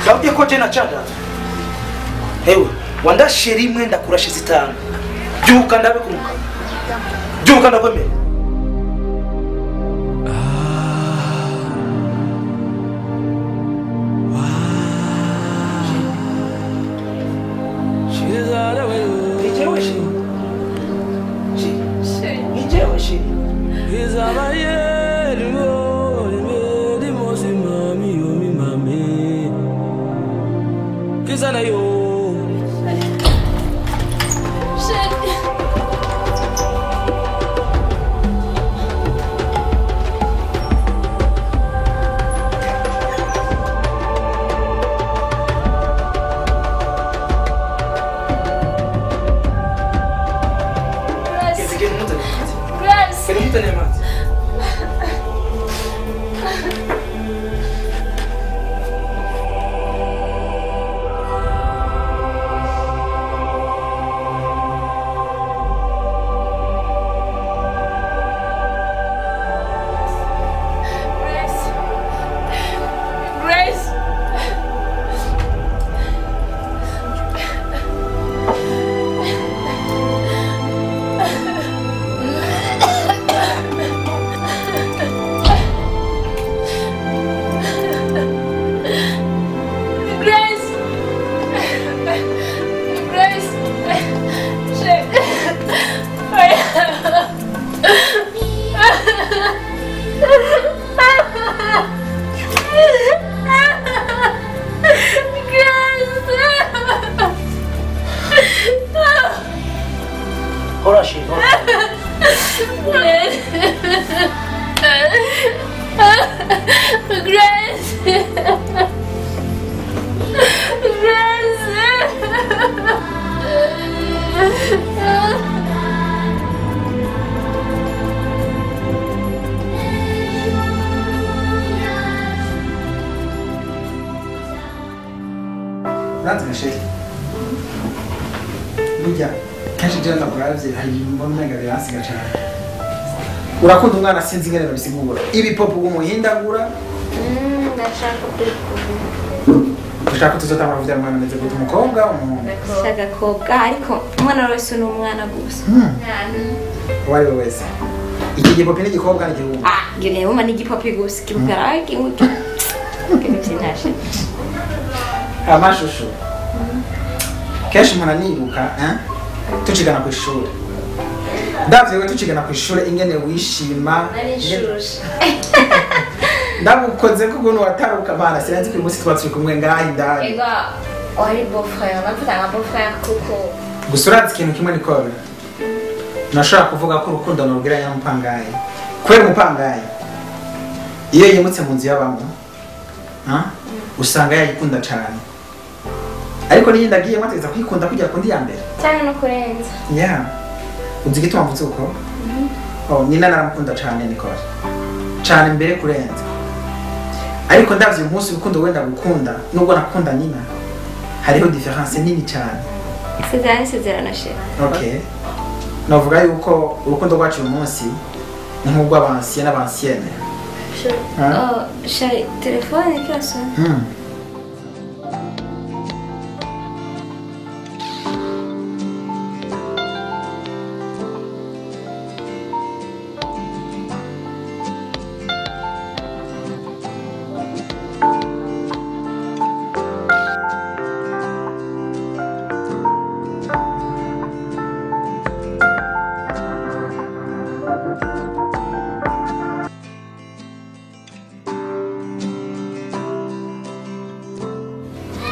Ndabwiye ko je nacanda. Hewe, wandashe rimwe ndakurashe zitanu. Byuka ndabikumuka. Byuka ndakwemera. Urakunda umwana sinzi ingene babisigura ibipopo umuhindagura. Ndashaka ushaka tuzotangura kuvyara umwana ameze gute, umukobwa umuhungu? Ndashaka kobwa, ariko umwana wese ni umwana gusa. Uwo ari we wese. Iki gipopi ni igikobwa n'igihungu? Ngeneye wumva ni igipopi gusa, igipopi arakintashe. Amashusho kenshi umuntu anibuka tucigana kw'ishuri. Ndavyewe tucigana kw'ishure ingene wishima. Ndagukoze ko ukuntu wataruka bana sinzi ko uyu munsi twaturi kumwe ngaha indani. Ega wari beau frère, nafata nka beau frère kuko. Gusa urazi ikintu kimwe Nicole. Nashobora kuvuga ko urukundo nurugereranya n'umupangayi. Kubera umupangayi iyo yimutse mu nzu y'abamwe usanga yayikunda cane. Ariko niyo ndagiye mategeza kwikunda kujya kundi ya mbere. Cyane no kurenza. Yeah. Uzi igituma mvuze uko? Oh, Nina naramukunda cane Nicole. Cane mbere kurenza. Ariko ndavye uyu munsi urukundo wenda gukunda nubwo nakunda Nina. Hariho difference nini cane. Sezerano sezerano chérie. Okay. Navuga yuko urukundo rwacu uyu munsi ni nk'urw'abancien n'abancienne. Oh, chérie, telefone kirasona.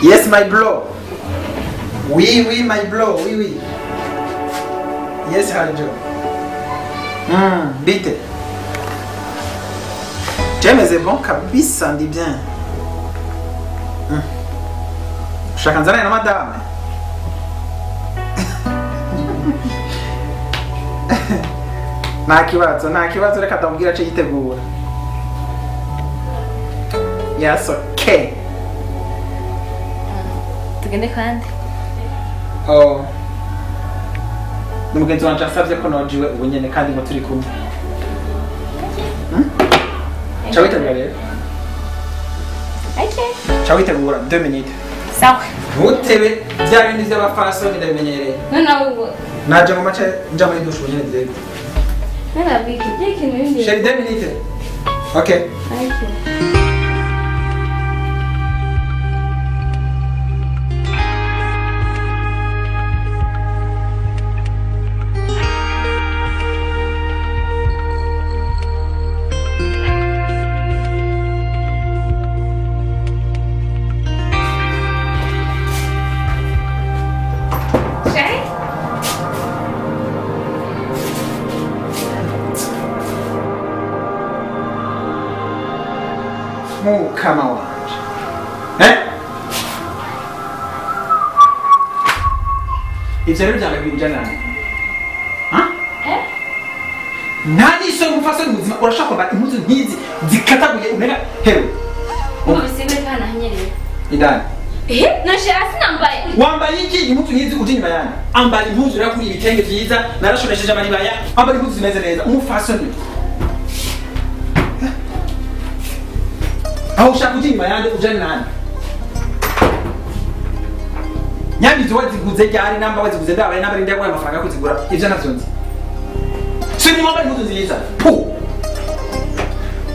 Yes, my bro. Oui, oui, my bro. Oui, oui. Yes, Harjo. Bite. J'aime bon kabisa ndi bien. Ushaka nzana na madame. Nta kibazo reka ndamubwira ace yitegura. Yes, okay. Tugende kandi. Oh. N'umugenzi wanje asavye ko nojiwe ubu nyene kandi ngo turi kumwe. Ciao witegura rero. Okay. Ca witegura 2 minutes. Sawa. Ntutebe bya bindi by'abafasoni ndabimenyereye. None ubu Naje ngo mace nja muri douche ubunyene direct. None biki by'ikintu bindi. Chérie 2 minutes. Okay. Okay. Mukama wanje. Eh? Ivyo rero byanga bijana. Ha? Eh? Nani so mufasa muzima urashaka kwambara impuzu nkizi zikataguye unega hewe. Ubu kana hanyereye. Indani. Eh? Nashe asinambaye. Wambaye iki impuzu nkizi uje inyuma yanjye? Ambara impuzu rero kuri ibitenge vyiza narashonesheje amaribaya. Ambara impuzu zimeze neza umufasoni. Aho ushaka uje inyuma yanjye uje nani? Nyamizi waziguze ryari namba waziguze ndabaye namba ndi yaguha amafaranga kuzigura ivyo navyo nzi. Sini mwambara impuzu nziza. Pu.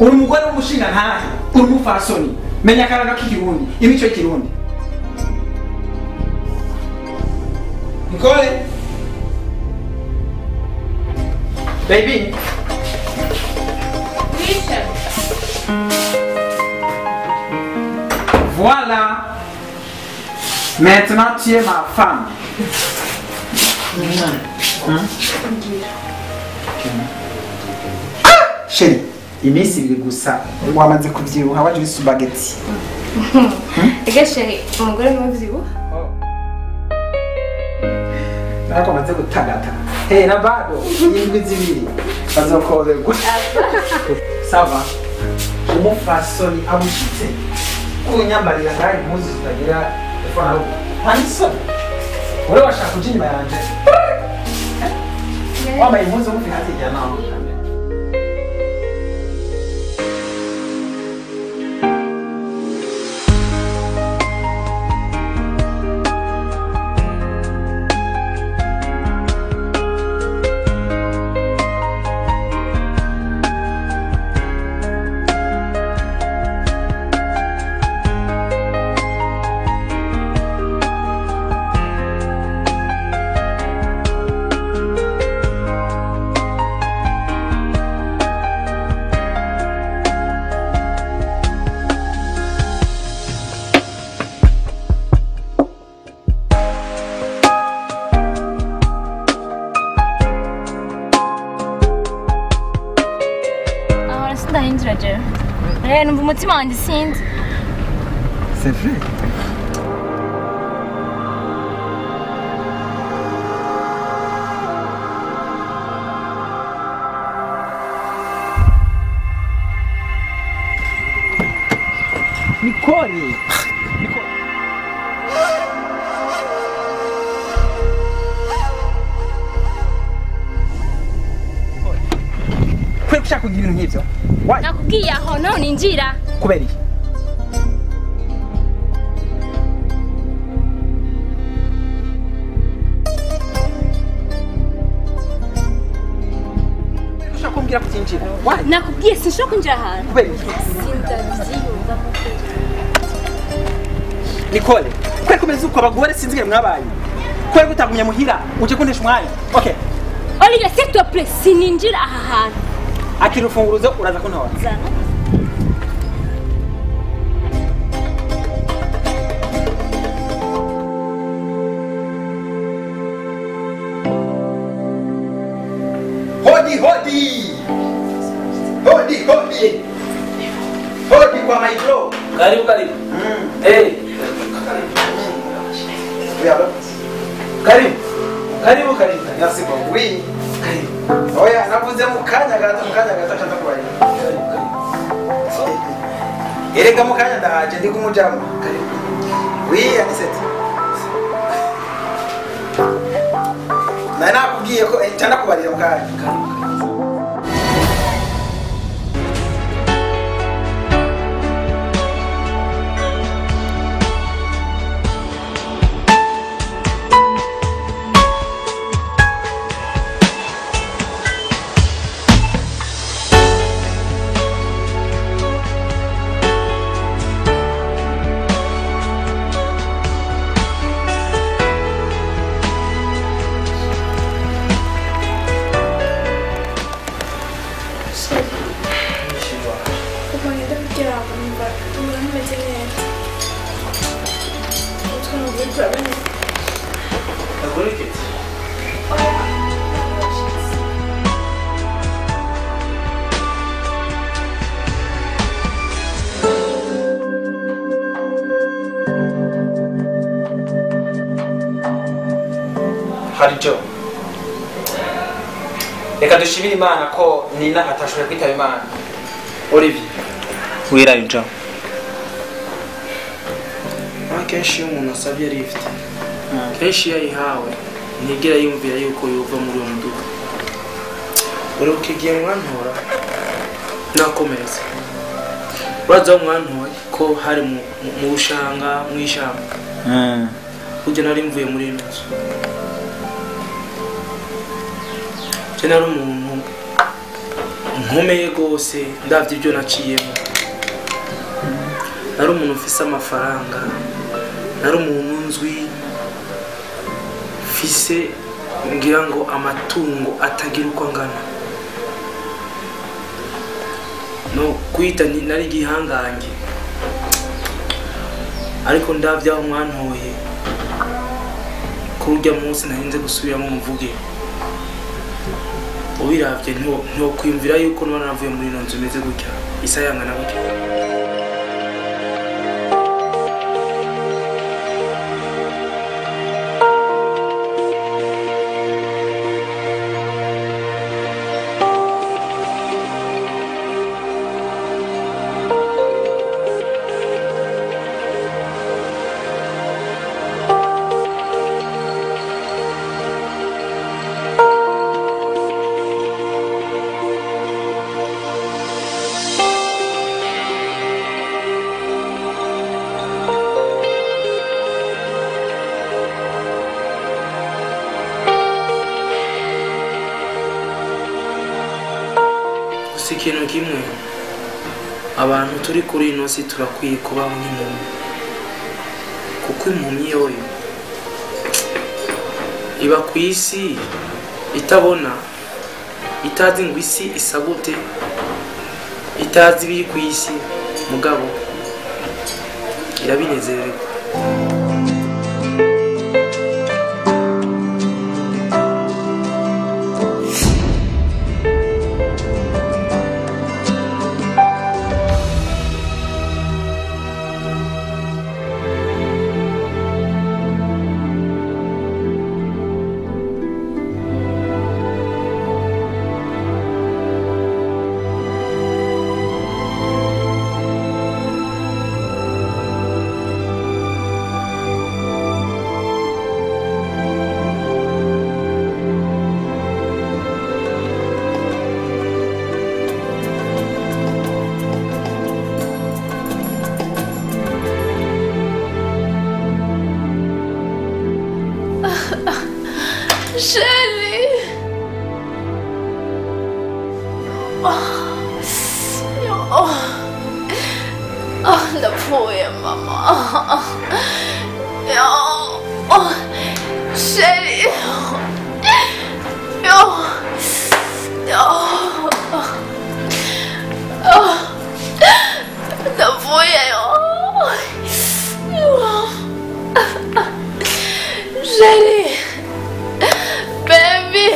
Uri umugore w'umushinga ntahe, uri umufasoni. Menya akaranga k'ikirundi, imico y'ikirundi. Nicole. Baby. Misha. Voilà. Maintenant tu es ma femme. Ah, chérie, iminsi ibiri gusa wamaze kubyibuha waje uri spaghetti. Ega chérie, umugore niwe ubyibuha. Narako maze gutagata. Hey, na bado indwi zibiri bazokoberwa. Sava. Umufasoni abushitse. Kunyambarira ngaho impuzu zitagira epfo na ruguru. Nta Uri washaka kuja inyuma yanje. Wambaye impuzu ngufi hazijya naho. Ndahindura je. Numva umutima wanjye sinzi. C'est vrai. Nicole. Nicole. Kubera ushaka kugira ibintu nk'ibyo? Why? Nakubwiye aho naho ninjira. Kubera iki? Ushaka kumbwira kutinjira? Why? Nakubwiye sinshobora kwinjira ahantu. Kubera iki? Sindabyiyumva. Nicole, kubera kumeze uko abagore sinzigere mwabaye. Kubera gutagumya muhira, uje kuntesha umwanya. Okay. Olivier, s'il te plaît, sininjira aha hantu. Akira urufunguruzo uraza kuntora. Zana. Hodi hodi. Hodi hodi. Hodi kwa my bro. Karibu karibu. Eh. Karibu. Karibu karibu. Merci beaucoup. Oui. Karibu. Oya, navuze mu kanya gato nshaka kubarira. Karibu karibu. Erega mu kanya ndahaje ndi kumujama. Karibu. Oui, Anisette. Nari nakubwiye ko nshaka kubarira mu kanya. Karibu. Harijo, reka dushimire Imana ko Nina atashoboye kwitaba Imana. Olivier, Wirayijo. Akenshi iyo umuntu asabye lift, kenshi iyo ayihawe ntigera yumvira yuko yova muri uwo muduga. Uribuka igihe mwantora nakomeretse, uraza aho mwantoye ko hari mu bushanga mu ishyamba, burya nari mvuye muri ino nzu. Je nari umuntu nkomeye rwose, ndavye ibyo naciyemo. Nari umuntu mfise amafaranga, nari umuntu nzwi, mfise ngira ngo amatungo atagira uko angana. No kwita nari igihangange, ariko ndavye aho mwantoye ko urya munsi narinze gusubiramo mvuge, ubiravye ntokwiyumvira yuko naba naravuye muri ino nzu imeze gutya, isayangana gutya. Ikintu kimwe, abantu turi kuri ino si turakwiye kubaho nk'impumyi, kuko impumyi yoyo iba ku isi itabona, itazi ngo isi isa gute, itazi ibiri ku isi, mugabo irabinezererwa. Chérie. Oh, oh, ndapfuye mama. Oh, chérie. Oh, oh, oh, ndapfuye. Oh, chérie. Baby.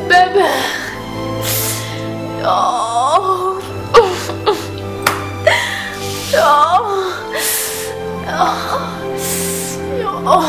Baby. Oh. Oh. Oh.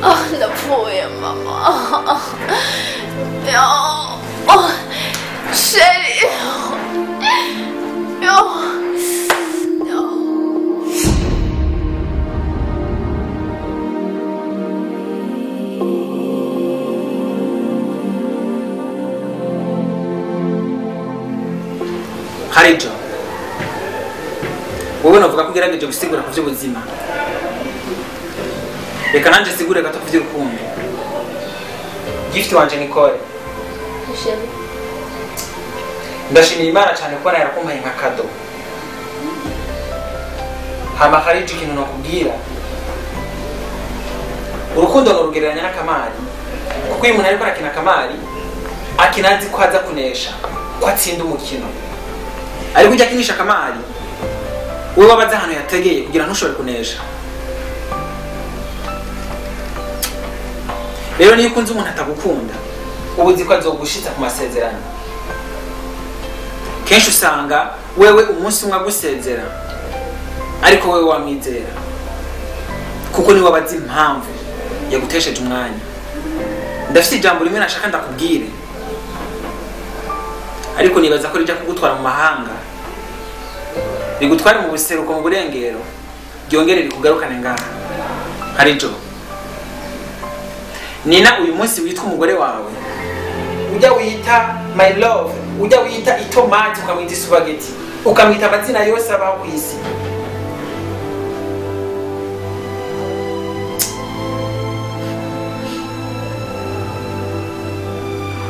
Oh, ndapfuye mama. Oh, chérie. Oh. Harijo, wowe navuga ko ugerageje gusigura ku by'ubuzima, reka nanjye sigure gato ku by'urukundo. Gift wanje Nicole, ndashimira Imana cyane kuba yarakumpaye nka kado. Hama Harijo, ikintu nakubwira, urukundo nurugereranya n'akamari, kuko iyo umuntu ariko arakina akamari akina azi ko aza kunesha, ko atsinda umukino. Ariko ujya akinisha akamari, wowe wabaze ahantu yategeye kugira ntushobore kunesha. Rero niyo ukunze umuntu atagukunda, uba uzi ko azogushitsa ku masezerano. Kenshi usanga wewe umunsi umwe agusezera, ariko wewe wamwizera. Kuko niwe abazi impamvu yagutesheje umwanya. Ndafite ijambo rimwe nashaka ndakubwire. Ariko nibaza ko rija kugutwara mu mahanga. Rigutwara mu buseruko mu burengero, ryongere rikugarukane ngaha. Harijo. Nina uyu munsi witwa umugore wawe. Ujya wita my love, ujya wita itomati ukamwita spaghetti, ukamwita amazina yose abaho ku isi.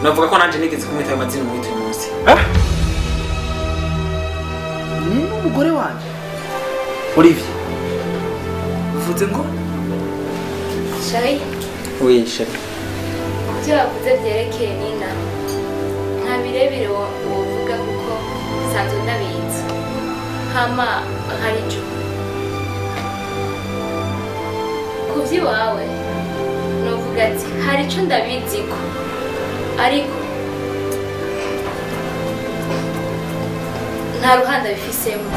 Navuga ko nanje nigeze kumwita ayo mazina umwita uyu munsi. Nina umugore wanje. Olivier. Uvuze ngo? Chérie. Oui, chérie. Ibyo wavuze byerekeye Nina nta birebire wovuga kuko nsanzwe ndabizi. Hama Harijo, ku by'iwawe novuga ati hari icyo ndabizi ko, ariko nta ruhande abifisemo.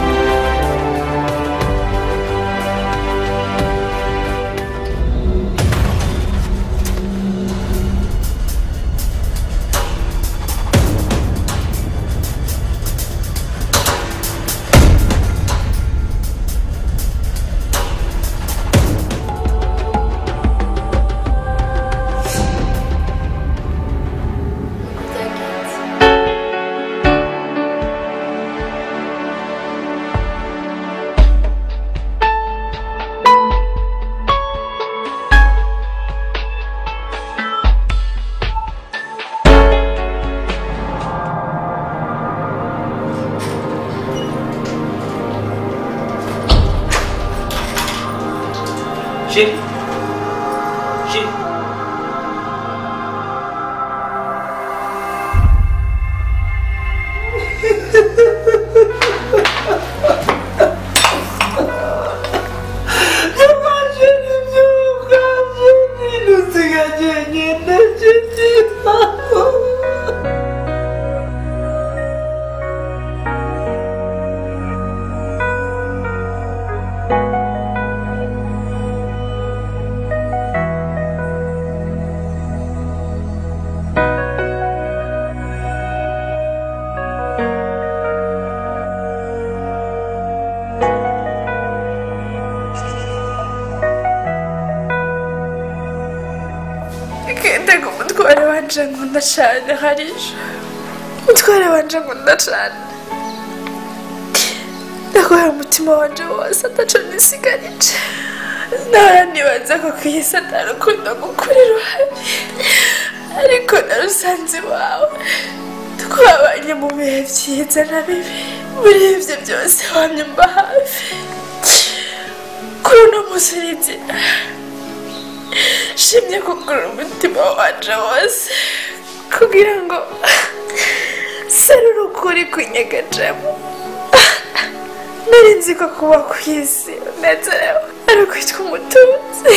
Chérie. Chérie. Umutware wanje nkunda cyane Harijo, umutware wanje nkunda cyane, ndaguha umutima wanje wose ataco nisigarije. Nahora nibaza ko ku isi atarukundo gukuri ruhari, ariko narusanze iwawe. Twabanye mu bihe vyiza na bibi, muri ivyo byose wamye umba hafi. Kuri uno munsi urinzira shimye kugurura umutima wanje wose kugira ngo serure ukuri kunyegajemo. Nari nzi ko kuba ku isi unezerewe ari ukwitwa umutunzi.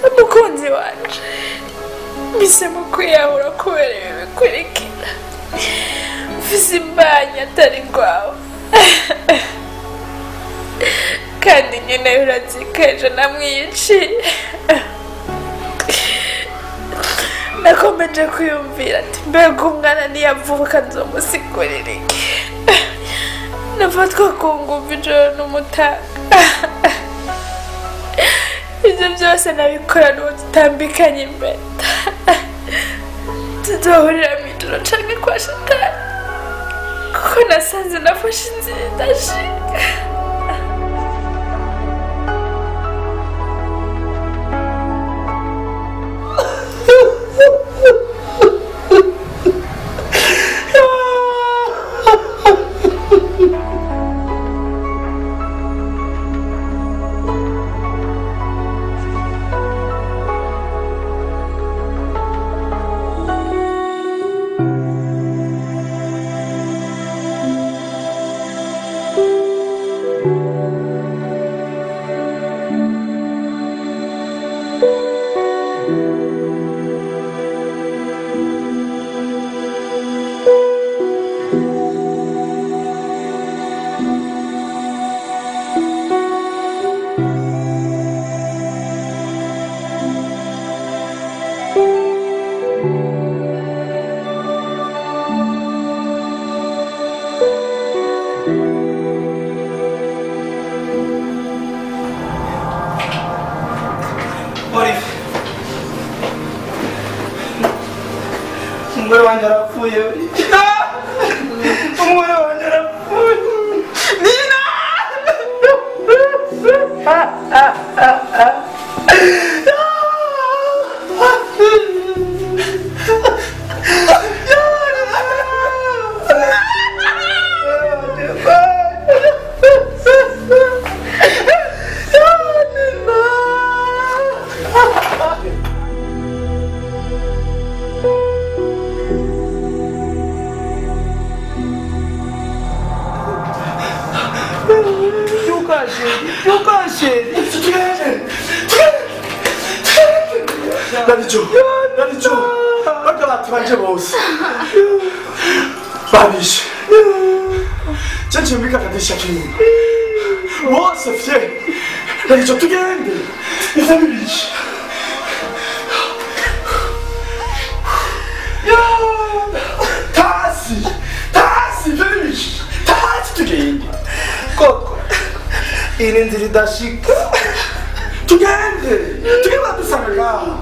Umukunzi wanje mpisemo kwiyahura kubera ibi bikurikira. Mfise imbanyi atari rwawe, kandi nyine urazikeje namwiyiciye. Nakomeje kwiyumvira ati mbega umwana niyavuka nzomusigurira iki? Nafatwa ku nguvu ijoro n'umutaka. Ibyo byose nabikora n'uwo tutambikanye impeta. Tuzohurira mw'ijoro canke kwa shatani, kuko nasanze nafashe inzira idashika. Olive, umugore wanjye arapfuye. Umugore wanjye arapfuye. Nina! Naricho, barya batubanje bose babishe cece mbika akadisha k'inyuma bose fye. Naricho tugende, ivyo bibishe. Tasi tasi, ivyo bibishe, tasi tugende koko iyi ni inzira idashika. Tugende tugende, badusanga ngaha.